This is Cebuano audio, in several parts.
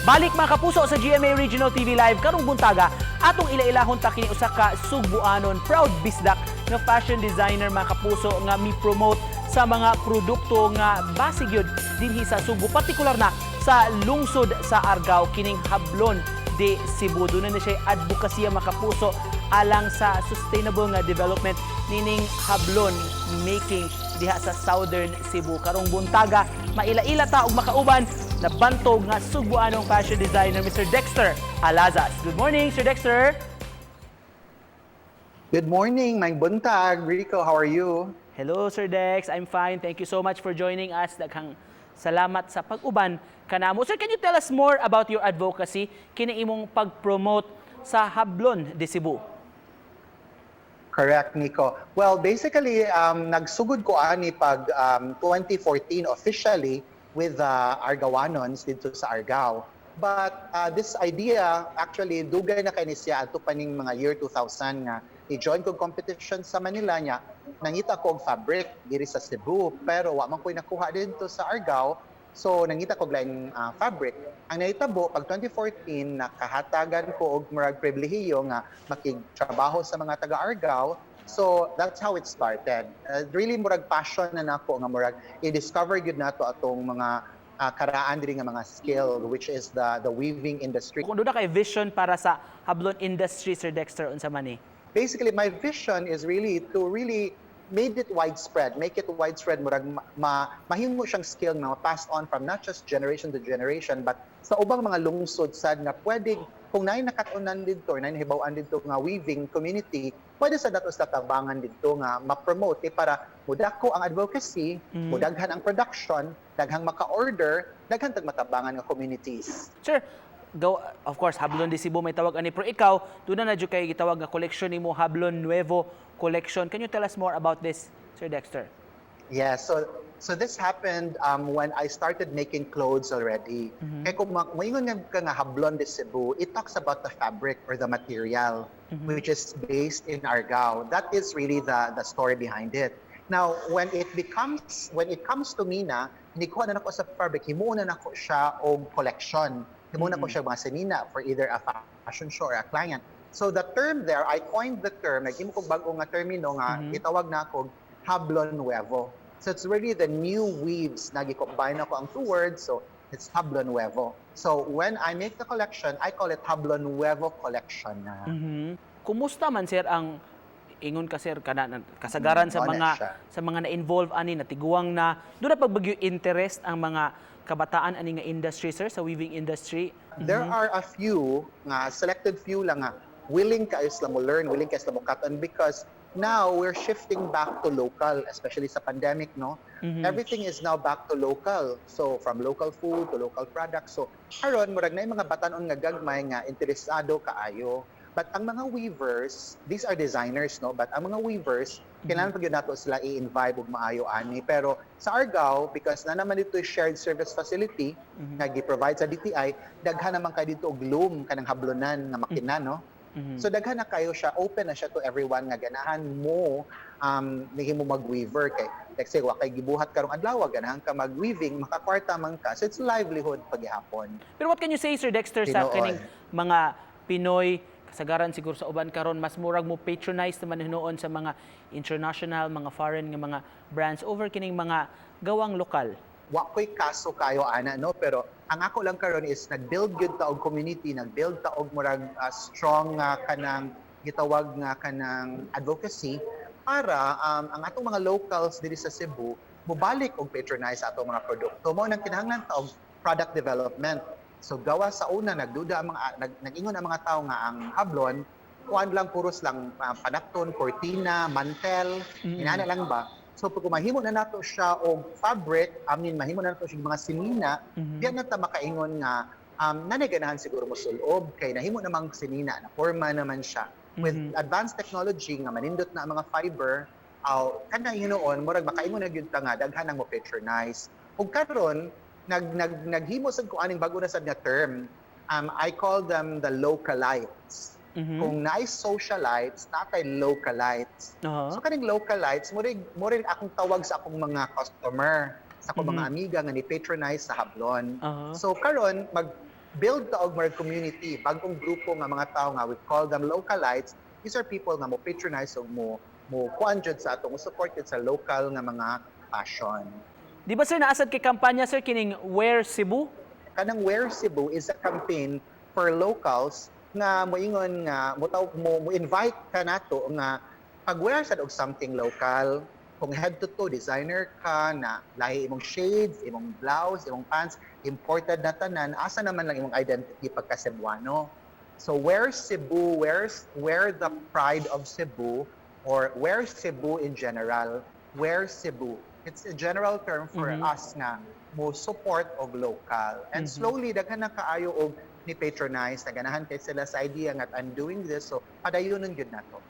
Balik, mga kapuso, sa GMA Regional TV Live karong buntaga, atong ila-ilahon ta kini usa ka Sugbuanon, proud bisdak nga fashion designer, mga kapuso, nga mi-promote sa mga produkto nga basig yun dinhi sa Sugbo, partikular na sa lungsod sa Argao, kining Hablon de Cebu. Doon na siya advokasya, mga kapuso, alang sa sustainable nga development nining hablon making diha sa Southern Cebu. Karong buntaga, maila-ila ta og makauban na bantog nga Sugbuanong fashion designer, Mr. Dexter Alazas. Good morning, Sir Dexter. Good morning, maayong buntag. Rico, how are you? Hello, Sir Dex. I'm fine. Thank you so much for joining us. Daghang salamat sa pag-uban kanamo. Sir, can you tell us more about your advocacy kini imong pag-promote sa Hablon de Cebu? Correct, Nico. Well, basically, nagsugod ko ani pag 2014 officially with the Argawanons dito sa Argao. But this idea, actually, dugay na kay ni siya adto pa ning mga year 2000 nga i-join ko competition sa Manila niya, nangita ko og fabric diri sa Cebu pero wa man ko'y nakuha dito sa Argao, so nangita ko og laing fabric. Ang nahitabo pag 2014, nakahatagan ko og murag pribilehiyo nga makigtrabaho sa mga taga Argao. So that's how it started. Really murag passion na nako nga murag i-discover gyud nato atong mga karaan diri nga mga skill, which is the weaving industry. Kung doon na kay vision para sa Hablon industry, Sir Dexter, unsa man ni? Basically, my vision is really to really made it widespread, make it widespread, murag mahimo siyang skill nga ma-pass on from not just generation to generation but sa ubang mga lungsod sad nga pwede kung naay nakat-unan didto or naay nahibaw-an didto nga weaving community, pwede sa dato sa tabangan didto nga ma-promote eh, para mudako ang advocacy, mudaghan ang production, daghang maka-order, daghan tag matabangan nga communities. Sir, go, of course, Hablon de Cebu may tawag ani, pero ikaw doon na jud kay gitawag nga collection nimo, Hablon Nuevo Collection. Can you tell us more about this, Sir Dexter? Yeah, so this happened when I started making clothes already. Kaya kung moingon nga ka nga Hablon de Cebu, it talks about the fabric or the material, which is based in Argao. That is really the story behind it. Now, when it comes to me na, nikuha na nako sa fabric, himuon na nako siya og collection. Himuon na ko siya mga sinina for either a fashion show or a client. So the term there, I coined the term, naghimo kog bag-o nga termino nga gitawag na ako Hablon Nuevo. So it's really the new weaves na gi-combine ako ang two words. So it's Hablon Nuevo. So when I make the collection, I call it Hablon Nuevo Collection na. Kumusta man, sir, ang ingon ka, sir, kana kasagaran sa Mao na mga siya. Sa mga na-involve ani, natiguang na, doon na pagbagyo interest ang mga kabataan ani nga industry, sir, sa weaving industry? There are a few nga selected few lang nga willing kaayo sila mo learn, willing kaayo sila mo cut-on because now we're shifting back to local, especially sa pandemic, no? Everything is now back to local. So from local food to local products. So karon murag na mga batanon nga gagmay nga interesado kaayo. But ang mga weavers, these are designers, no? But ang mga weavers, kailangan pag nato sila i-invite og maayo ani. Pero sa Argao, because na naman dito shared service facility nga gi-provide sa DTI, daghan naman kay dito og loom, kanang hablonan nga makina, no? So daghan na kayo siya, open na siya to everyone nga ganahan mo nahimo mag-weaver kay like say wa kay gibuhat karong adlaw, ganahan ka mag-weaving, makakwarta man ka. So it's livelihood paghihapon. Pero what can you say, Sir Dexter, sa Tinuod. Kining mga Pinoy, kasagaran siguro sa uban karon mas murag mo patronize naman hinuon sa mga international, mga foreign nga mga brands over kining mga gawang lokal? Wa ko'y kaso kayo ana, no, pero ang ako lang karon is nag-build gyud ta og community, nag-build ta og murag strong nga kanang gitawag nga kanang advocacy para ang atong mga locals diri sa Cebu mobalik og patronize sa atong mga produkto. Mao nang kinahanglan ta og product development. So gawa sa una nagduda ang mga nag-ingon ang mga tao nga ang hablon kuan lang, puros lang panakton, cortina, mantel, inana lang ba. So pag mahimo na nato siya og fabric, I mean, mahimo na nato siya og mga sinina, diyan na ta makaingon nga nanay ganahan siguro mo sulob kay nahimo namang sinina na forma naman siya. With advanced technology nga manindot na ang mga fiber, aw kana hinuon murag makaingon na gyud ta nga daghan ang mo patronize. Ug karon nag nag naghimo sad ko aning bago na sad nga term. I call them the localites. Kung naay socialites, natay localites. So kaning localites, mo rin akong tawag sa akong mga customer, sa akong mga amiga nga ni patronize sa hablon. So karon mag Build ta og more community, bagong grupo nga mga tao nga we call them localites. These are people nga mo patronize og mo kuan jud sa atong support jud sa local nga mga fashion. Di ba, sir, naa sad kay kampanya, sir, kining Wear Cebu? Kanang Wear Cebu is a campaign for locals nga moingon nga mo mo invite ka nato nga pag-wear sad og something local. Kung head to toe designer ka na, lahi imong shades, imong blouse, imong pants, imported na tanan, asa naman lang imong identity pagka Cebuano? So wear Cebu, wear the pride of Cebu or wear Cebu in general. Wear Cebu. It's a general term for us nga mo support og local. And slowly daghan na kaayo og ni patronize, naganahan kay sila sa idea nga I'm doing this, so padayonon gyud nato.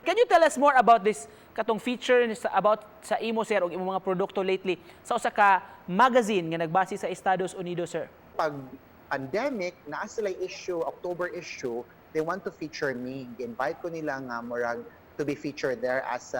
Can you tell us more about this katong feature about sa imo, sir, og imong mga produkto lately sa usa ka magazine nga nagbase sa Estados Unidos, sir? Pag pandemic, naa sila issue, October issue, they want to feature me. Gi-invite ko nila nga murag to be featured there as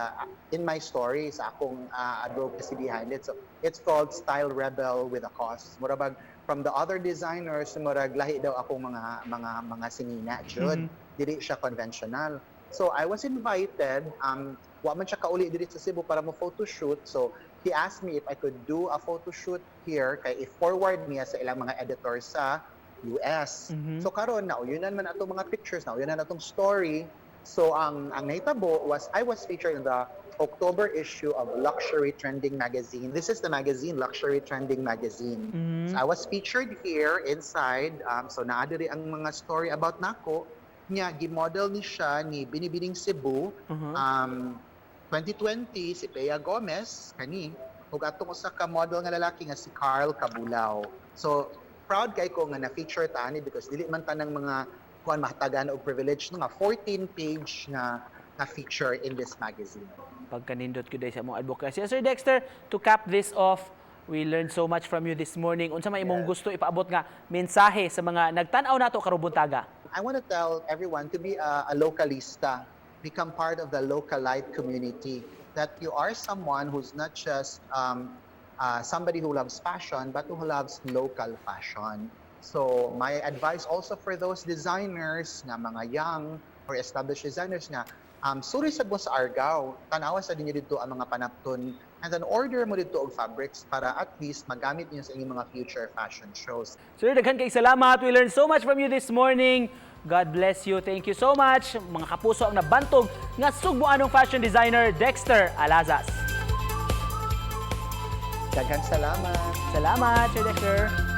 in my story sa akong advocacy behind it. So it's called Style Rebel with a Cause. Mura bag from the other designers, murag lahi daw akong mga sinina jud. Dili siya conventional. So I was invited, wa man siya kauli diri sa Cebu para mo photo shoot. So he asked me if I could do a photo shoot here kay i-forward niya sa ilang mga editors sa US. So karon nauyunan man atong mga pictures, nauyunan atong story. So ang nahitabo was I was featured in the October issue of Luxury Trending Magazine. This is the magazine, Luxury Trending Magazine. So I was featured here inside. So naa diri ang mga story about nako. Nya gi-model ni siya ni Binibining Cebu. 2020 si Pea Gomez kani ug atong usa ka model nga lalaki nga si Carl Cabulao. So proud kay ko nga na-feature ta ani because dili man tanang mga kuan mahatagan og privilege no nga 14 page nga feature in this magazine. Pagkanindot ko sa imong advocacy. Sir Dexter, to cap this off, we learned so much from you this morning. Unsa may imong gusto ipaabot nga mensahe sa mga nagtan-aw nato karong buntaga? I want to tell everyone to be a localista, become part of the localite community. That you are someone who's not just somebody who loves fashion, but who loves local fashion. So my advice also for those designers nga mga young or established designers nga suri sad mo sa Argao, tanawa sa ninyo dito ang mga panapton and then order mo dito og fabrics para at least magamit niyo sa inyong mga future fashion shows. Sir, daghan kay salamat. We learned so much from you this morning. God bless you. Thank you so much. Mga kapuso, ang nabantog nga Sugbuanong fashion designer, Dexter Alazas. Daghang salamat. Salamat, Sir Dexter.